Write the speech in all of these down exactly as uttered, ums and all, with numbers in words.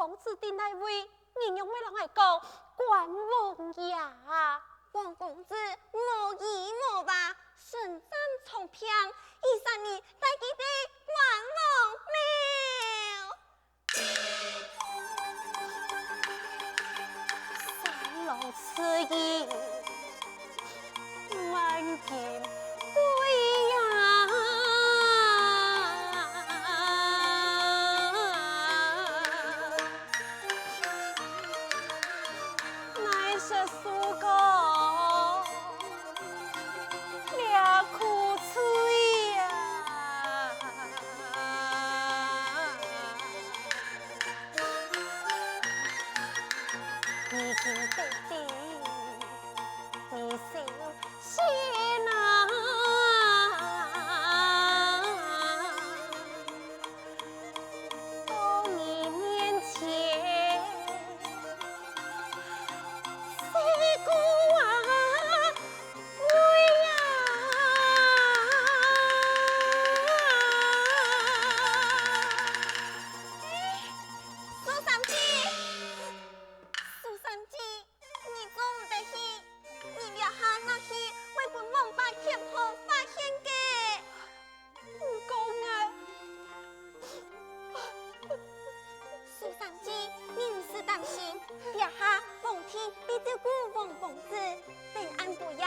公子在哪位？你仰會摎𠊎講關王爺啊？王公子無依無靠，身染重病，醫生你帶佢去關王廟。 三郎此言，萬金貴呀！乃是叔公，這苦罪呀！ 已經得知你心善啊，到你面前，細姑啊， 喂呀！蘇三姐，蘇三姐，你做毋得去，你這下若去，會分王伯、田婆發現个。 毋過𠊎，蘇三姐，你毋使擔心，這下皇帝在照顧王公子，等暗晡夜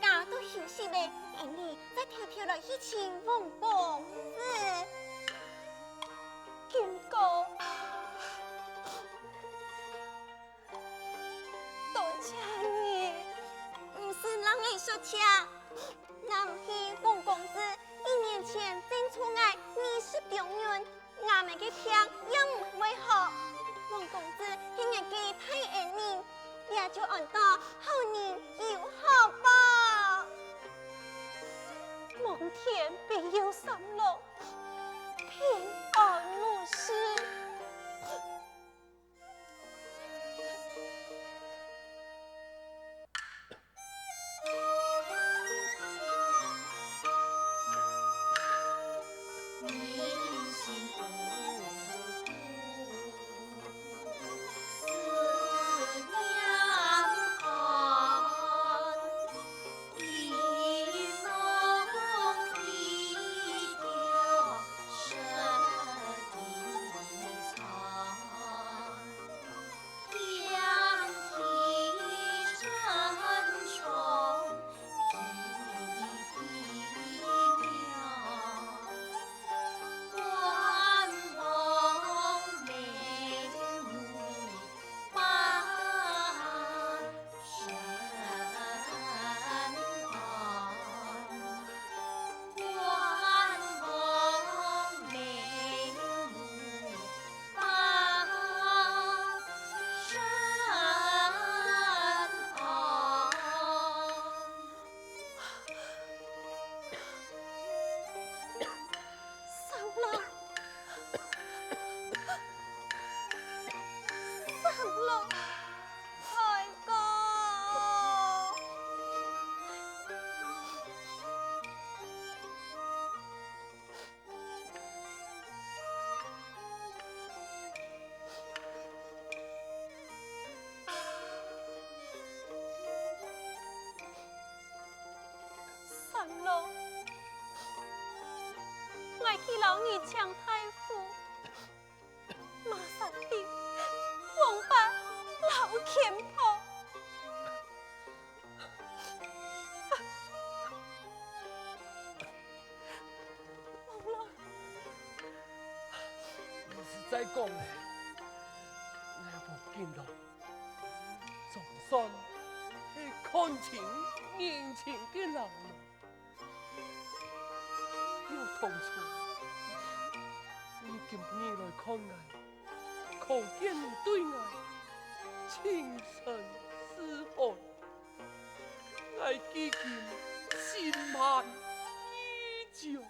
大家都休息咧，𫣆俚再偷偷來去尋王公子。金哥， 多謝你。毋使摎𠊎說謝，若毋係王公子一年前贊助𠊎二十兩銀，𠊎兜个病也毋會好。王公子係𠊎个大恩人，這就安到好人有好報。望天庇佑三郎平安無事。 三郎，三郎，開講！三郎，𠊎去摎你請大夫。 馬上的，王伯摎田婆。王郎，你實在講咧，𠊎無見到，總算係看清人情个人了。 有當初，你今晡日來看𠊎，可見你對𠊎情深似海，𠊎既經心滿意足了。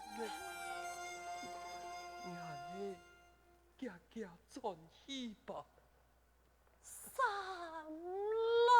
你還係遽遽轉去吧。三郎。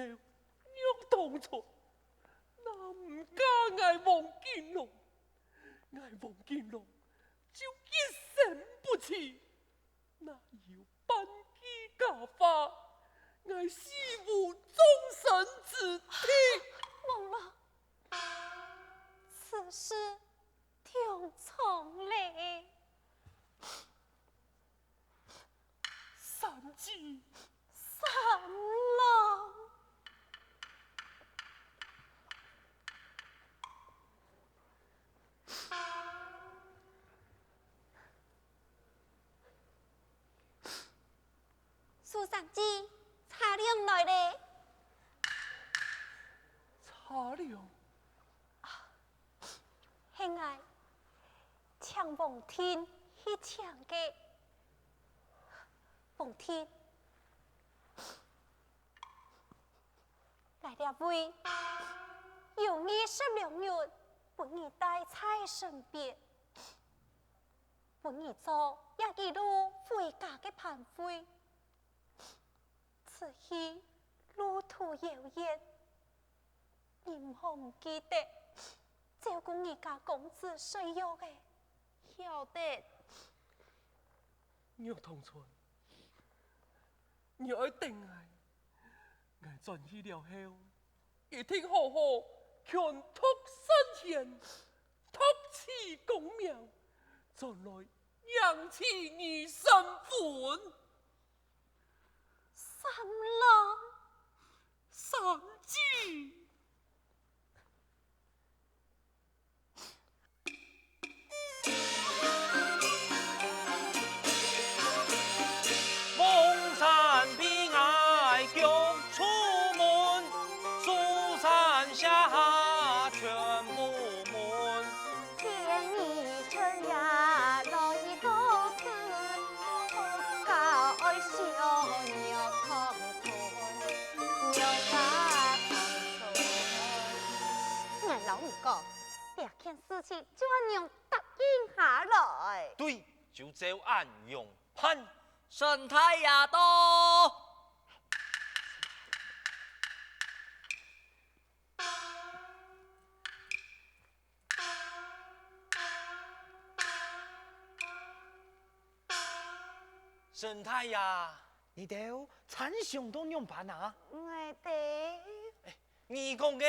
玉堂春，哪毋嫁𠊎黃金郎？𠊎黃金郎就一生不娶。哪有半句假話，𠊎死無葬身之地。黃郎，此事 忒重了。三姐。三郎。苏三姐，茶涼來了。茶涼？ 係𠊎請王定去請个。王定，𠊎這位有二十兩銀，分你帶在身邊，分你做這一路回家个伴費。 此去路途遙遠，你毋好毋記得照顧你家公子水玉仔。曉得。玉堂春，你愛等𠊎，𠊎轉去了後，一定好好勸讀聖賢，讀取功名，轉來迎娶你成婚。 三郎。三姐。𠊎摎你講，這件事情就恁樣答應下來。對，就照恁樣辦。沈太爺到。 沈太爺，你兜參詳到仰般啊？𠊎兜……你講个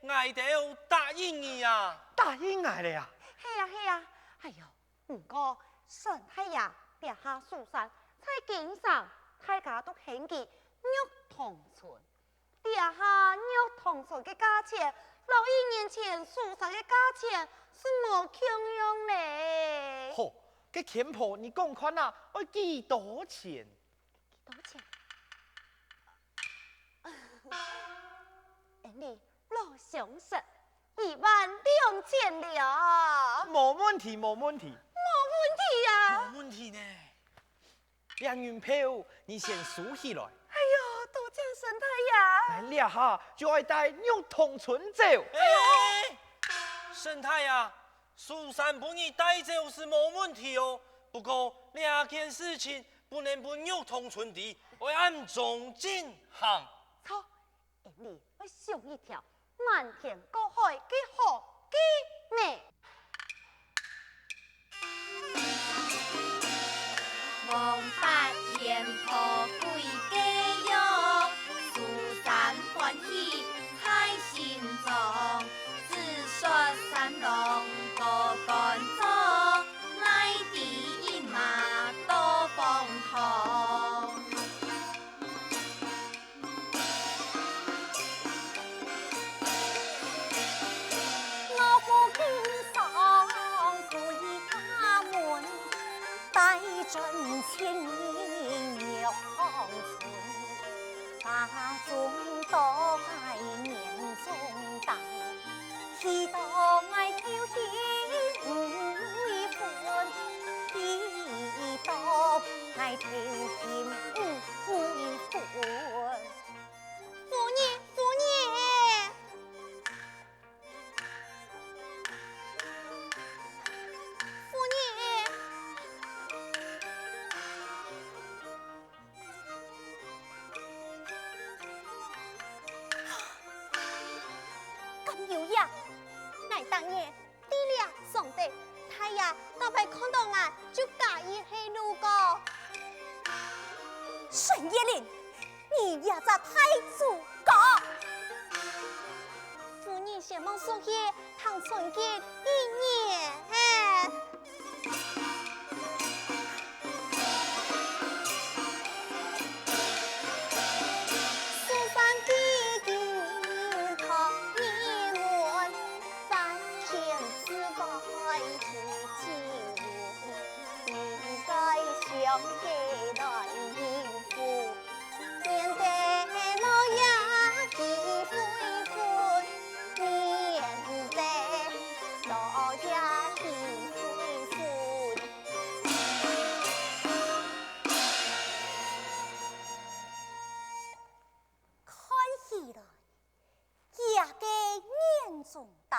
𠊎兜答應你啊？答應𠊎了啊？係啊，係啊。哎喲，毋過沈太爺這下蘇三在京城，大家都喊佢玉堂春。 這下玉堂春个價錢，摎一年前蘇三个價錢係無共樣咧。好，該錢婆你講看啊，愛幾多錢？幾多錢？恁呢，老相識，一萬兩錢了。無問題，無問題。無問題啊？無問題呢。 這銀票你先收起來。哎喲，多謝沈太爺。𠊎這下就愛帶玉堂春走。哎，沈太爺，蘇三分你帶走係無問題哦，不過這件事情不能分玉堂春知，愛暗中進行。著， 𠊎俚愛想一條瞞天過海个好計呢。夫人，夫人！夫人！沈月玲，你這隻大豬哥！夫人先望叔去聽春金一言。看起來，這个眼中釘，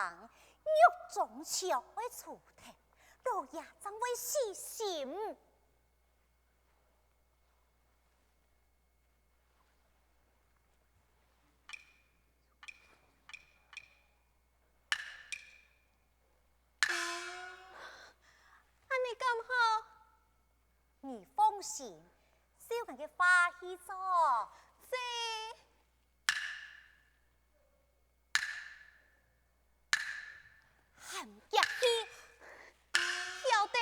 肉中刺个楚天，老爺正會死心。 恁呢敢好？你放心，照𠊎个話去做，這 喊入去，曉得。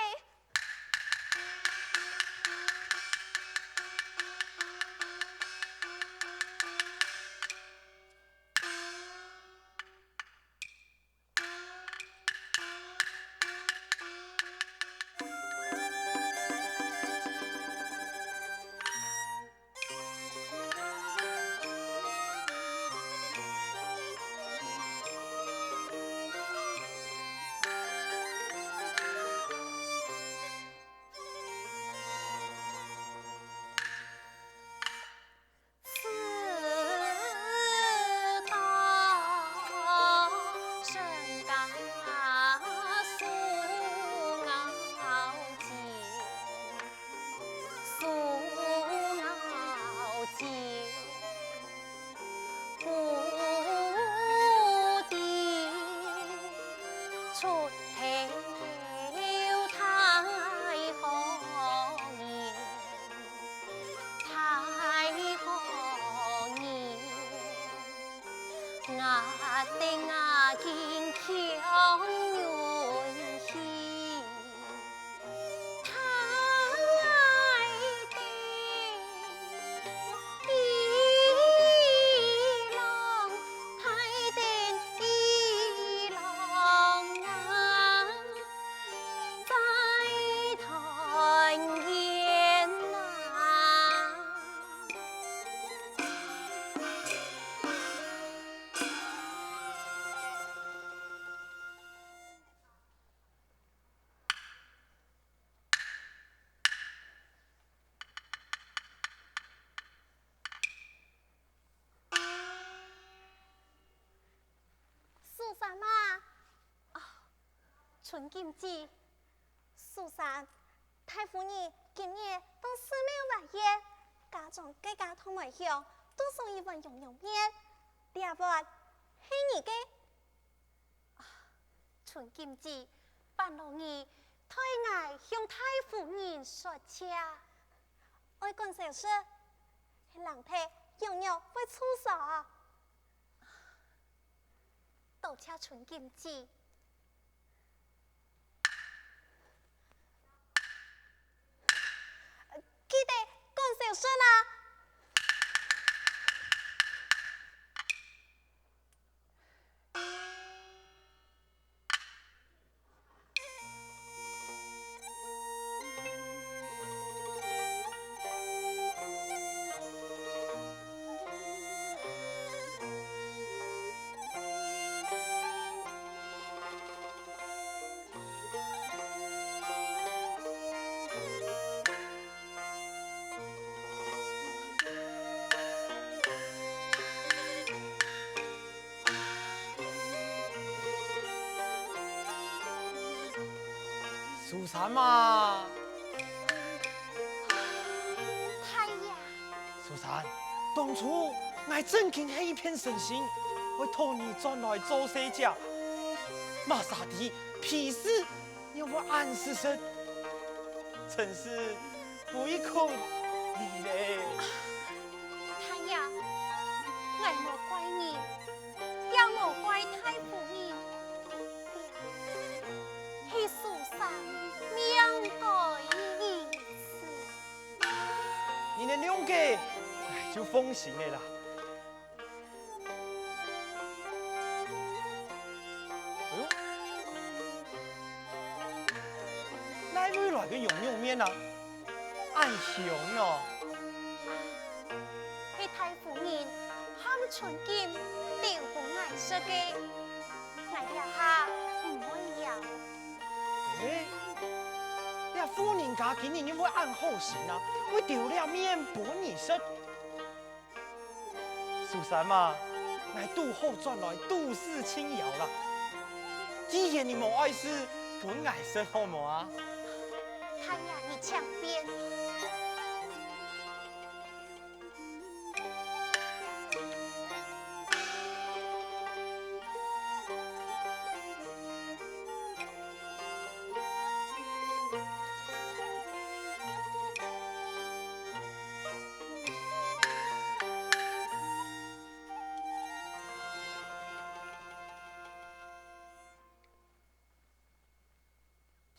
蘇三啊！啊，春金姊，蘇三，大夫人今日到寺廟還願，家中个家堂門口，都送一碗羊肉麵，這碗係你个。 啊，春金姊，煩勞你代𠊎向大夫人說謝。愛趕消食，係冷忒羊肉會臭臊。多謝春金姊。記得趕消食啊！ 蘇三啊！大爺！蘇三，當初𠊎正經係一片誠心，愛討你轉來做細姐，麼儕知皮屎 仰會恁實實，真是無意看你咧。你个兩个，哎，就放心个啦。哎喲，哪位來个羊肉麵啊？恁香哦！係大夫人喊春錦留分𠊎食个，𠊎這下毋會枵。 欸，這婦人家今日仰會恁好心啊，會留這麵分你食。蘇珊啊，𠊎堵好轉來，肚屎盡枵啦。既然你無愛食，分𠊎食好無啊？大爺，你請便。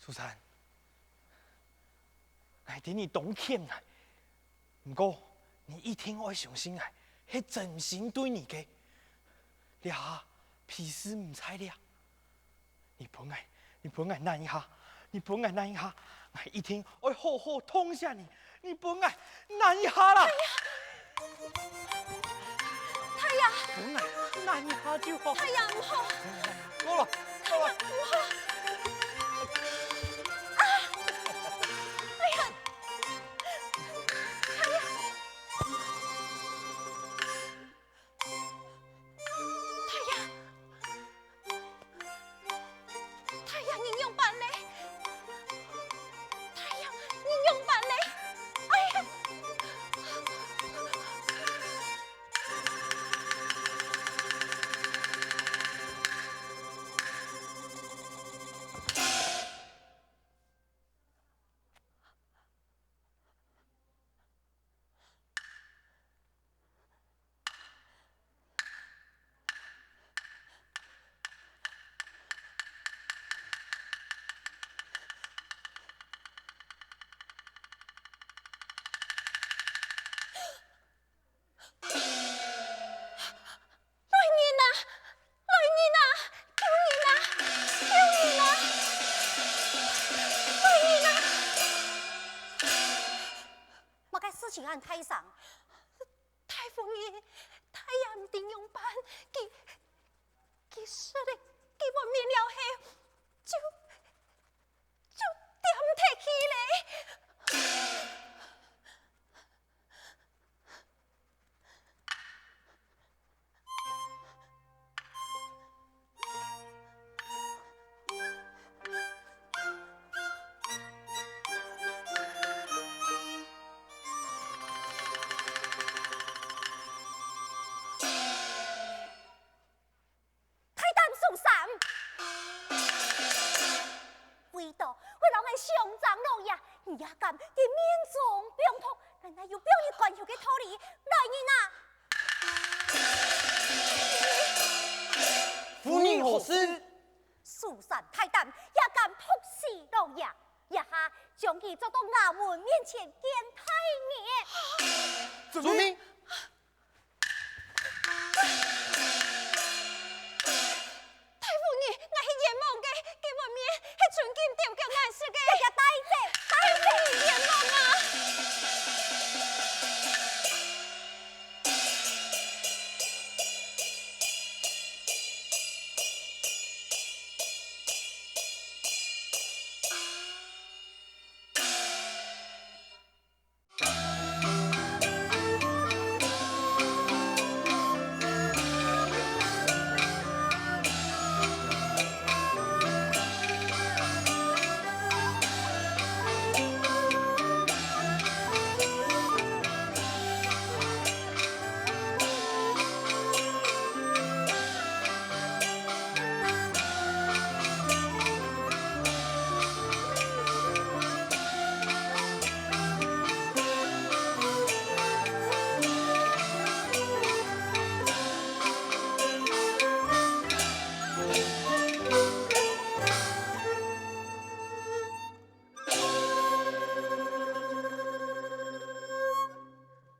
蘇珊，𠊎知你當譴𠊎，毋過你一定愛相信𠊎係真心對你个。這下皮斯毋在了，你分𠊎，你分𠊎忍一下，你分𠊎忍一下，𠊎一定愛好好痛惜你。 你分𠊎忍一下啦！大爺！分𠊎忍一下就好。大爺，毋好！好了，好了。大爺，毋好！啊！哎呀！大爺！ 大爺，大爺，你仰般呢？大爺，你仰般呢？哎呀！來人啊！來人啊！救人啊！救人啊！來人啊！麼个事情恁大聲？大夫人，大爺毋知仰般，佢，佢食了該碗麵了後，就，就恬忒去了。 大膽蘇珊！為著會摎𠊎相爭老爺，你也敢在面中放毒，𠊎哪有放你關口个道理？來人啊！夫人何事？蘇珊大膽，也敢毒死老爺！ 這下將佢捉到衙門面前見大人。遵命。